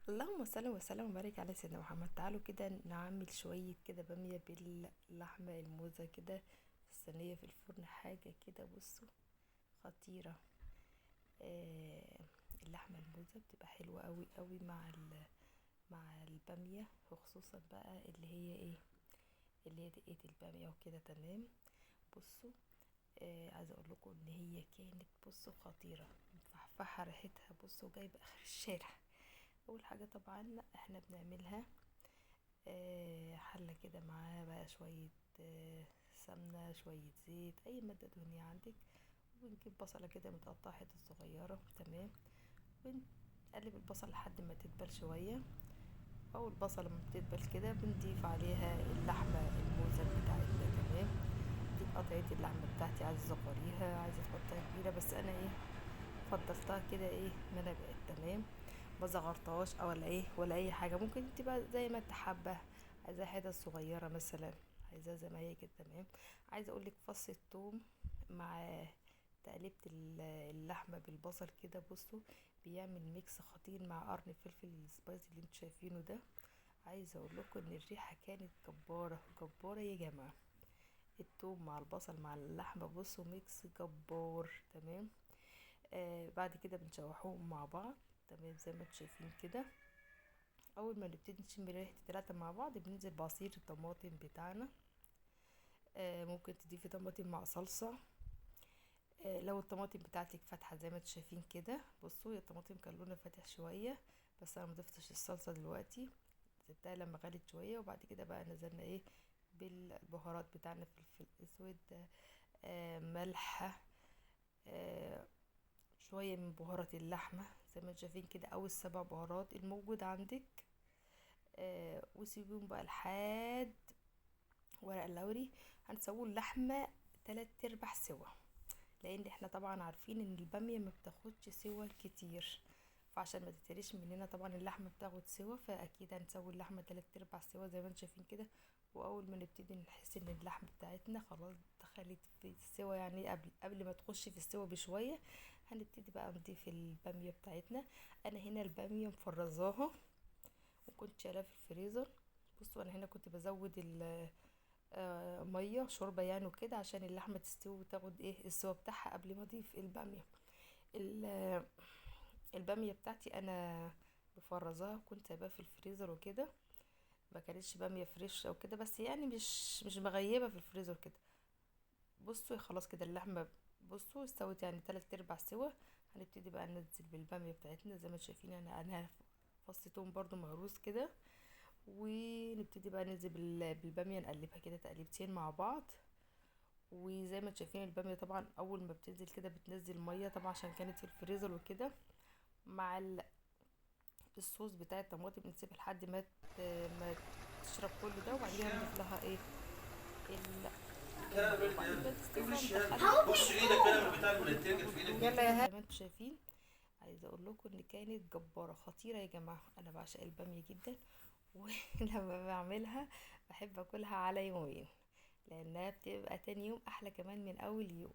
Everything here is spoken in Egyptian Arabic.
اللهم صل وسلم وبارك على سيدنا محمد. تعالوا كده نعمل شوية كده بامية باللحمة الموزة كده في الصينية في الفرن، حاجة كده بصوا خطيرة. اللحمة الموزة بتبقى حلوة قوي قوي مع البامية، وخصوصا بقى اللي هي ايه، اللي هي دقيقة البامية وكده. تمام. بصوا عايزة اقول لكم ان هي كانت بصوا خطيرة، مفحفحة ريحتها، بصوا جايبة اخر الشارع. اول حاجة طبعا احنا بنعملها حلة كده معاها بقى شوية سمنة، شوية زيت، اي مادة دهنية عندك، ونجيب بصلة كده متقطعة حتت صغيرة. تمام. ونقلب البصل لحد ما تدبل شوية. اول بصلة ما بتدبل كده بنضيف عليها اللحمة الموزة بتاعتنا. تمام. دي قطعة اللحمة بتاعتي، عايزة تصغريها عايزة تحطها كبيرة، بس انا ايه فضلتها كده ايه ما انا بقت. تمام. ما صغرتهاش او ولا ايه ولا اي حاجة، ممكن تبقى زي ما انت حابة، عايزاها حتت صغيرة مثلا، عايزاها زي ما هي كده. تمام. عايزة اقولك فص الثوم مع تقليبة اللحمة بالبصل كده بصوا بيعمل mix خطير مع قرن فلفل ال spicy اللي انتوا شايفينه ده. عايزة اقول لكم ان الريحة كانت جبارة جبارة يا جماعة، الثوم مع البصل مع اللحمة بصوا mix جبار. تمام. بعد كده بنشوحوهم مع بعض. تمام. زي ما انتوا شايفين كده، اول ما نبتدي نشم ريحه التلاتة مع بعض بننزل بعصير الطماطم بتاعنا. ممكن تضيفي طماطم مع صلصه، لو الطماطم بتاعتك فاتحة زي ما انتوا شايفين كده. بصوا يا الطماطم كان لونها فاتح شوية، بس انا مضفتش الصلصه دلوقتي، سبتها لما غلت شوية، وبعد كده بقى نزلنا ايه بالبهارات بتاعنا، فلفل اسود، ملح، شوية من بهارات اللحمة زي ما انتوا شايفين كده، او السبع بهارات الموجود عندك. وسيبيهم بقى لحد ورق اللوري. هنسوي اللحمة 3/4 سوا، لان احنا طبعا عارفين ان الباميه ما بتاخدش سوا كتير، فعشان ما تتهريش مننا طبعا اللحمة بتاخد سوا، فاكيد هنسوي اللحمة 3/4 سوا زي ما انتوا شايفين كده. واول ما نبتدي نحس ان اللحمة بتاعتنا خلاص دخلت في السوا، يعني قبل ما تخش في السوا بشوية، هنبتدي بقى نضيف الباميه بتاعتنا. انا هنا الباميه مفرزاها وكنت شايلاها في الفريزر. بصوا انا هنا كنت بزود مية شوربة يعني وكده، عشان اللحمة تستوي وتاخد ايه السوا بتاعها قبل ما اضيف الباميه. الباميه بتاعتي انا مفرزاها، كنت سايباها في الفريزر وكده، ما كانتش باميه fresh او كده، بس يعني مش مغيبه في الفريزر كده. بصوا خلاص كده اللحمة بصوا استوت يعني 3/4 سوا. هنبتدي بقى ننزل بالباميه بتاعتنا زي ما انتوا شايفين. انا فص توم برضو مهروس كده، ونبتدي بقى ننزل بالباميه، نقلبها كده تقليبتين مع بعض. وزي ما انتوا شايفين الباميه طبعا اول ما بتنزل كده بتنزل مية طبعا عشان كانت في الفريزر وكده، مع الصوص بتاع الطماطم. بنسيبها لحد ما تشرب كل ده، وبعد كده نضيف لها ايه المية، وبعد كده تستوي بقى ندخلها بص ايدك كده من بتاع المنتجر في ايدك. يلا يا زي ما انتوا شايفين. عايزه اقول لكم ان كانت جبارة خطيرة يا جماعة. انا بعشق الباميه جدا، ولما بعملها بحب اكلها على يومين، لانها بتبقى تاني يوم احلى كمان من اول يوم.